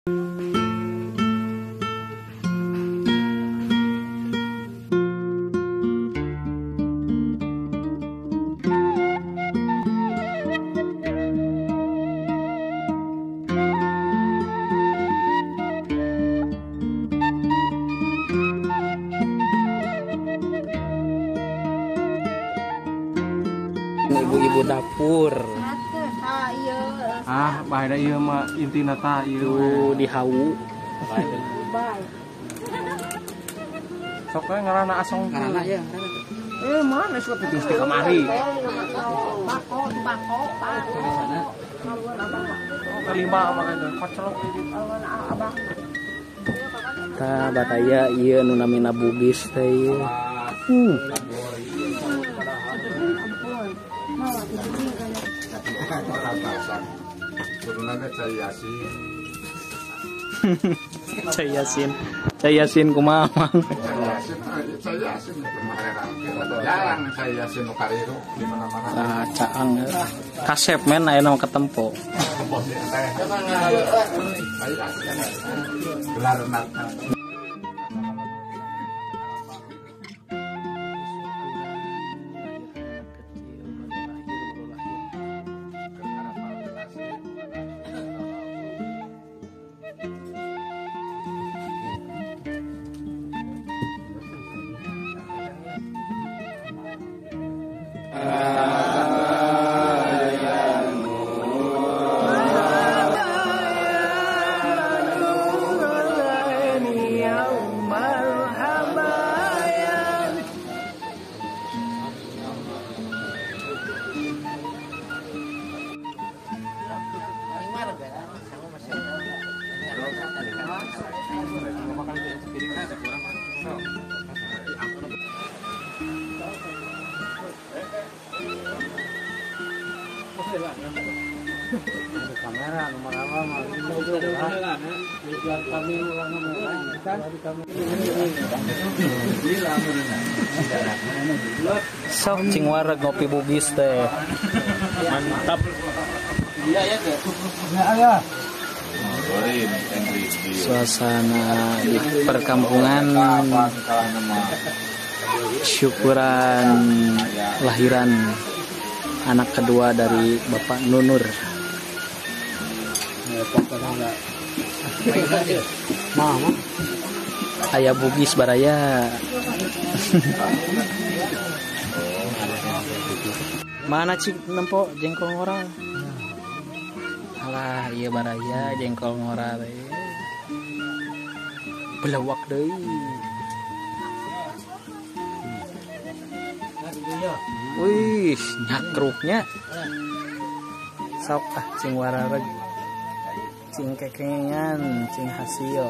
Ibu-ibu dapur. Ah, bahaya ieu mah intina tah ieu di hawu. Sok we ngaranna asong. Ngaranna ya, ngaranna. Mana sok itu ti kamari. Bako, bako, bako. Kelima makanya kocelok abang. Tah bataya ieu nu namina Bugis teh ieu. Cai Yasin, Cai Yasin kumaha Mang? Cai Yasin jarang Cai Yasin nu kariru di mana-mana. Ah, caang kasep men aya nama ketempo. Gelar kamera nomor apa sok cing wareg ngopi Bugis teh mantap. Suasana di perkampungan syukuran lahiran anak kedua dari Bapak Nunur. Ayah Bugis baraya. Mana cik nempo jengkol ngora? Alah, iya baraya jengkol ngora teh. Belawak deui. Wih, nyakruknya. Sok ah cing warareg. Cing kekengan, cing hasil.